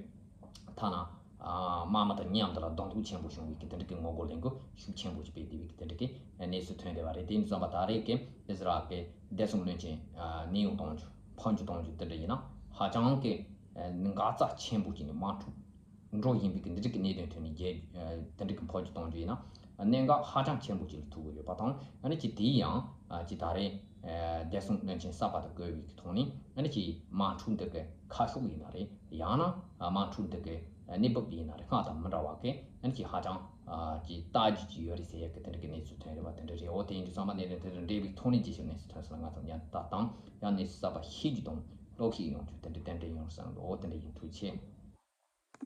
ཐ་ན་དམག་མི་དང་མཉམ་དུ་ལ་གདོང་ཐུག་ཆེན་པོ་བྱུང་བའི་གི་དེ་འདྲ་གི་ངོ་རྒོལ་ལས་འགུལ་ཤུགས་ཆེན་པོ་ཞིག་སྤེལ་བསྡད་པའི་གི་དེ་འདྲ་གི་གནས་ཚུལ་ཐོན་བསྡད་པ་རེད། དེ་ཡིན་ཙང་པ་ད་རེས་ཀྱི་ཨི་ཟི་རལ་གྱི་བདེ་སྲུང་བློན་ཆེན་གནས་དབྱུང་གཏོང་རྒྱུ་ཕམ་རྒྱུ་གཏོང་རྒྱུ་དེ་འདྲ་ཡིན་ན་ཧ་ཅང་གི་འགག་རྩ་ཆེན་པོ་ཅིག་ནས་དམག་འཁྲུག་འགྲོ་བཞིན་པའི་གི་འདི་འདྲ་གི་གནད་དོན་ཐོན་ནས་རྒྱལ་དེ་འདྲ་གི་ཕམ་རྒྱུ་གཏོང་རྒྱུ་ཡིན་ན་གནད་འགག་ཧ་ཅང་ཆེན་པོ་ཅིག་ལ་ཐུག་གི་ཡོད་པ་དང་ཨ་ནི་ཅི་དེ་ཡང་ཅི་ད་རེས་བདེ་སྲུང་བློན་ཆེན་གསར་པ་དང་བསྐོས་པའི་གི་ཐོག་ནས་ཨ་ནི་ཅི་དམག་འཁྲུག་འདི་གི་ཁ་ཕྱོགས་ཡིན་ན་རེད། ཡང་ན་དམག་འཁྲུག་འདི་གི་གནས་བབ་ཡིན་ན་རེད། སྔར་དང་མི་འདྲ་བ་གི་ཨ་ནི་ཅི་ཧ་ཅང་ཅི་ལྟ་རྒྱུ་ཅིག་ཡོད་རེད་ཟེར་ཡ་གི་དེ་འདྲ་གི་གནས་ཚུལ་ཐོན་རེད་བ། དེ་འདྲ་རེད། འོ་དེ་ཡིན་དུས་ཙམ་པ་གནད་དོན་དེ་དང་འབྲེལ་བའི་ཐོག་ནས་རྗེས་ཤུལ་གནས་ཚུལ་ཐོན་སོང་ན་ང་ཚོ་ཉན་ལྟ་དང་ཡང་གནས་ཚུལ་གསར་པ་ཤེས་རྒྱུ་དང་ཀློག་ཤེས་ཡོང་རྒྱུ་དེ་འདྲ་ཏན་ཏན་ཡོང་བསམ་འདུག་འོ་དེ་འདྲ་ཡིན། ཐུགས་རྗེ་ཆེ།